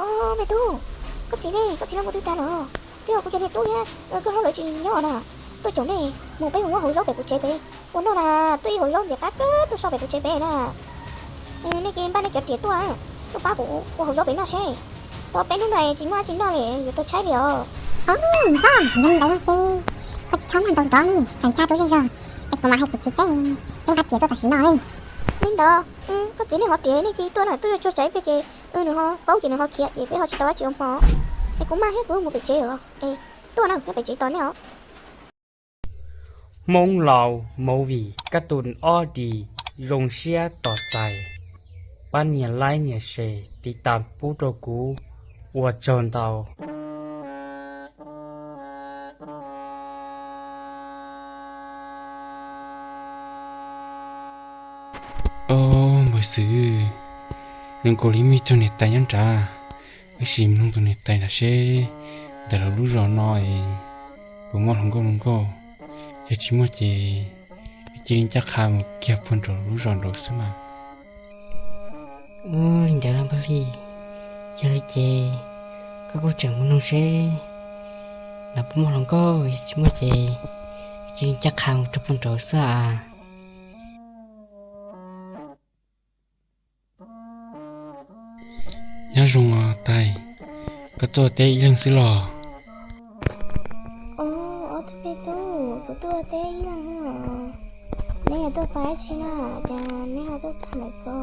Os me tub, koj txiv ne, koj txiv los mus twg tag lawm? Twb yog kuv cov niag tub thiab koj hlob lawv tsis nyob na, tuaj caum nej mus peb mus muab hauv zaub pem kuv tsev pem ua noj na, tuaj ib hauv zaub ntxim qab kawg tuaj so pem kuv tsev pem na. Nej cia li npaj nej cov riam tuaj, tuaj pab kuv ua hauv zaub pem noj seb. Tau peb hnub no tsis muaj dab tsi noj li yuav tau tshaib li os. Os, yog li ntawd ces koj tsis txhob maj ntau nrov, tsam ntshai rau zej zog, es kuv mam hais kuv txiv peb, peb nqa riam tuaj tam sim no li. Li ntawd, koj txiv nej hov riam nej cia li tuaj na, tuaj tsuag tsuag tsam ib pliag ces nws ho paub ces nws ho khiav ces peb ho tsis tau dab tsi ua hmo. Es kuv maj thiab kuv mus pem tsev os, es tuaj na, nyob pem tsev tos nej os. Hmoob Laus movie kab tus ob di zoo siab tos txais, pab nias like nias share tiv tas pub rau kuv, ua tsaug ntau. Os npawg Xwm, zoo nkaus li muaj ib tug niam tais nyob nrad, wb sim mloog tus niam tais nrad seb ntawm lawv lub zos no es puas muaj hluas nkauj zoo nkauj, yog tsis muaj ces wb cia li ncaj qha mus kiag puag nraum lub zos nraud xwb mas. Ua li ntawd los npawg Hli, yog li ces koj kuj tseem mus noog seb lawv puas muaj hluas nkauj, yog tsis muaj ces wb cia li ncaj qha mus rau puag nraud xwb as. Nyob zoo os tais, koj tuaj teb ib leeg xwb los? Os, ob tug me tub, kuv tuaj teb ib leeg os. Neb yuav tuaj pab dab tsi na, cas neb ho tuaj txog ntawm ko?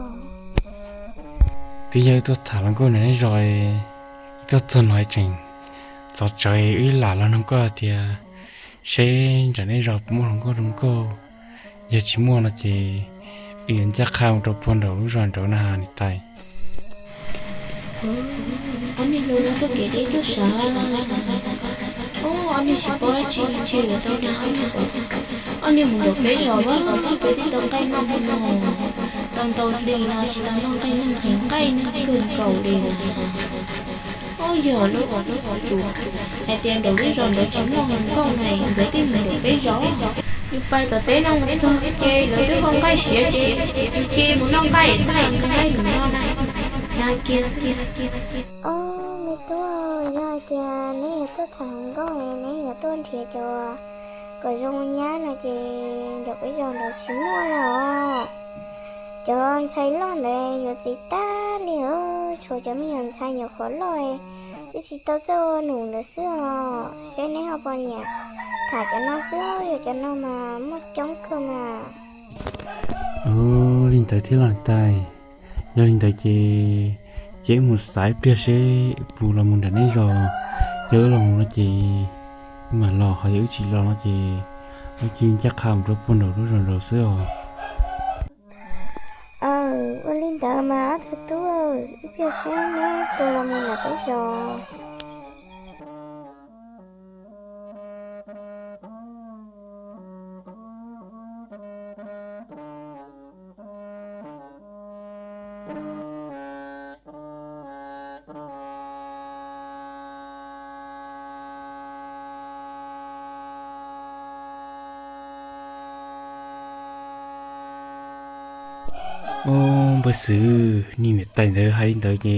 Twb yog wb tuaj tham hluas nkauj nram nej zos, wb tuaj txog no tseem txog tsawv, wb lam los nug koj tias seb nram nej zos puas muaj hluas nkauj zoo nkauj, yog tsis muaj no ces wb yuav ncaj qha mus rau puag nraum lub zos nraud na niam tais. Ob niag hlub hlub txoj kev deb tuaj sav. Ob niag tsis paub dab tsi li, ntshe yuav tau dag ob niag. Ob niag mus nraum peb zos, peb twb tau nqaij noj no, tau ntau hli no tsis tau noj nqaij, noj nqhis nqaij noj kawg nkaus li na. Ob yog lub tsum hais tias nraum lub zos nraud tsis muaj hluas nkauj na, nkawd twb mus nraum peb zos. Yus pais tom teb no mus txog ces lawv twb hau nqaij siav ces yus cia mus noj nqaij xwb, nqaij mus no na. Dag kiag xwb. Ob me tub, yog hais tias neb yuav tuaj tham hluas nkauj, neb yuav tuaj nrhiav cov kom zoo nyab no ces nraum peb zos nraud tsis muaj li os. Cov ntxhais loj ntawd yuav txiv tag li os, tshuav cov me nyuam ntxhais nyuam qhuav loj twb tsis tau txawj ua num ntawd xwb os. Seb neb ho puas nyiam tham cov no xwb, yog cov no mas muaj coob kawg mas. Ua li ntawd thiab los tais, yog li ntawd ces cia wb mus xav ib pliag seb wb puas los mus nram neb zos. Yog wb los mus no ces wb mam los, ho yog wb tsis los no ces wb cia li ncaj qha mus rau puag nraum lub zos nraud xwb os. Aw, ua li ntawd mas ob tug tub, ib pliag seb neb puas los mus nram peb zos. Os npawg Xwm, niam tais ntawd hais li ntawd ces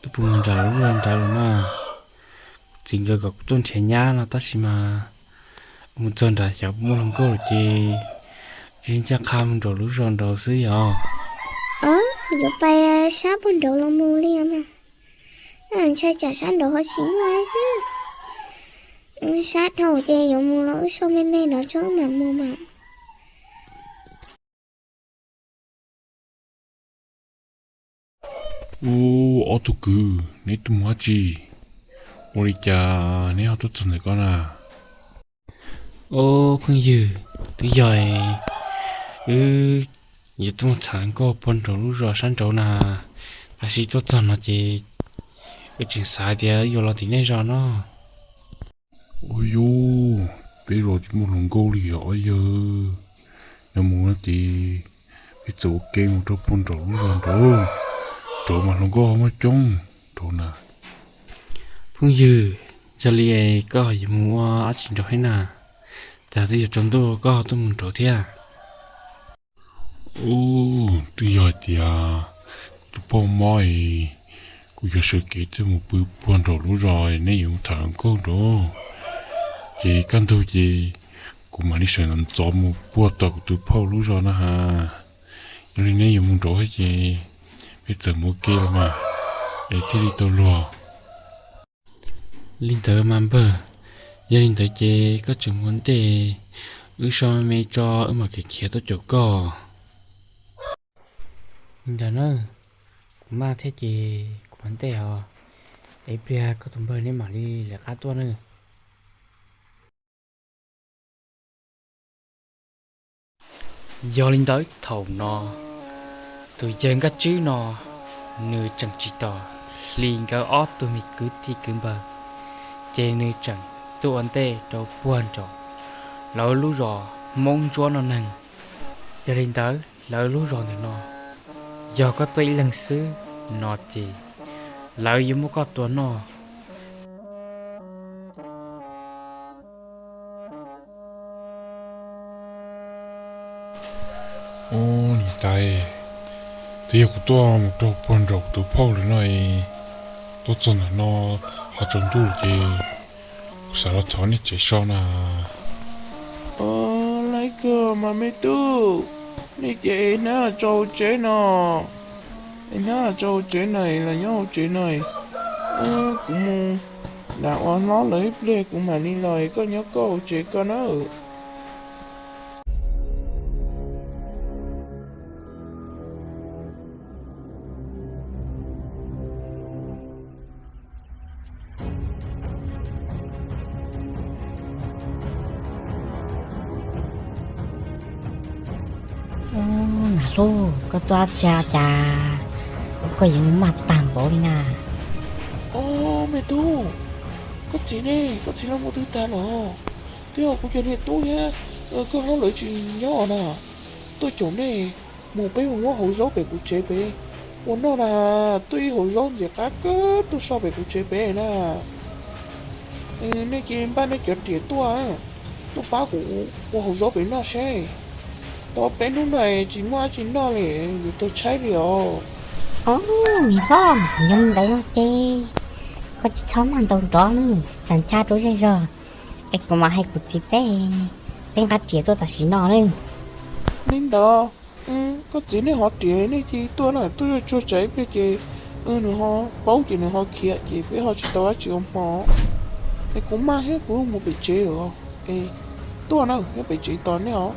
wb puas mus nram lub zos nrad los mas? Txiv nkawd kom kuv tuaj nrhiav nyab no tab sis mas mus txog nrad xyov puas muaj hluas nkauj lawm ces cia li ncaj qha mus nraum lub zos nraud xwb yog. Os, yuav pais sab puag nraud los mus li mas, ntshai tsam sab nraud ho tsis muaj xwb. Sab dhau ces yuav mus los wb so me me nrad tso wb mam mus mas. Ub, ob tug kwv, neb tuaj mus dab tsi? Ua li cas neb ho tuaj txog ntawm ko na? Ob phooj ywg, twb yog wb yuav tuaj mus tham nkauj puag nraum lub zos sab nraud na, tab sis tuaj txog no ces wb tseem xav tias yuav los tim nej zos no. Ua yus, peb zos tsis muaj hluas nkauj li os yawg. Yog mus no ces peb txawm ua ke mus rau puag nraum lub zos nraud, nraud mas hluas nkauj ho muaj coob nraud na. Phooj ywg, yog li koj yuav mus ua dab tsi nraud thiab na? Cas twb yuav tsaus ntuj koj tuaj mus nraud thiab? Ub, twb yog hais tias kuv tus poj mob es Kuv yuav sawv kev thiab mus pw puag nraum lub zos, nej yuav mus tham hluas nkauj nraud, ces kaj ntug ces kuv mam li sawv ntxov mus puag tom kuv tus phauj lub zos na has. Yog li neb yuav mus nraud thiab ces peb txawm mus ua ke los mas, es thiaj li tau luag. Li ntawd mas npawg, yog li ntawd ces koj tseem mus ua ntej, wb so me tso wb mam khiav tuaj caum koj. Li ntawd na, kuv maj thiab ces kuv ua ntej os, es ib pliag koj tus npawg neb mam li lawv qab tuaj na. Yog li ntawd thaum no, tus yawg Nkaj Tswb no nws tseem tsis tau hli nkawd ob tug me kwv tij kwv npawg, ces nws tseem tuaj ua ntej rau puag nraum lawv lub zos Hmoob Ntsuab no neeg. Yog li ntawd lawv lub zos ntawm no, yog koj tuaj ib leeg xwb no ces lawv yuav muab koj tua noj. Ub, niam tais, twb yog kuv tuaj mus rau puag nraum kuv tus phauj lawm no, tuaj txog ntawm no ho tsaus ntuj ces kuv xav los thov nej tsev so na. Laib kawg mas me tub, nej ces hnab tso hauv tsev no, hnab tso hauv tsev na, los nyob hauv tsev no. Kuv mus nram ua hlob lawv ib pliag kuv mam li los, koj nyob koj hauv tsev koj nawb. Nam Hlub, koj tuaj dab tsi cas koj yuav mus maj tag npaum li na? Ob, me tub, koj txiv ne, koj txiv los mus twg tag lawm? Twb yog kuv cov niag tub thiab koj hlob lawv tsis nyob na, tuaj caum nej mus peb mus muab hauv zaub pem kuv tsev pem ua noj na. Tuaj ib hauv zaub ntxim qab kawg tuaj so pem kuv tsev pem na. Nej cia li npaj nej cov riam tuaj, tuaj pab kuv ua hauv zaub pem noj seb. Tau peb hnub no tsis muaj dab tsi noj li, yuav tuag tshaib li os. Ob, niam hlob, yog li ntawd no ces koj tsis txhob maj ntau nrov nawb, tsam ncha rau zej zog es kuv mam hais kuv txiv peb, peb nqa riam tuaj tam sim no nawb. Li ntawd, koj txiv nej hov riam nej cia li tuaj na, tuaj tsuag tsuag tsam ib pliag ces nws ho paub ces nws ho khiav ces peb ho tsis tau dab tsi ua hmo. Es kuv maj thiab kuv mus pem tsev os. Es tuaj na, nyob pem tsev tos nej os.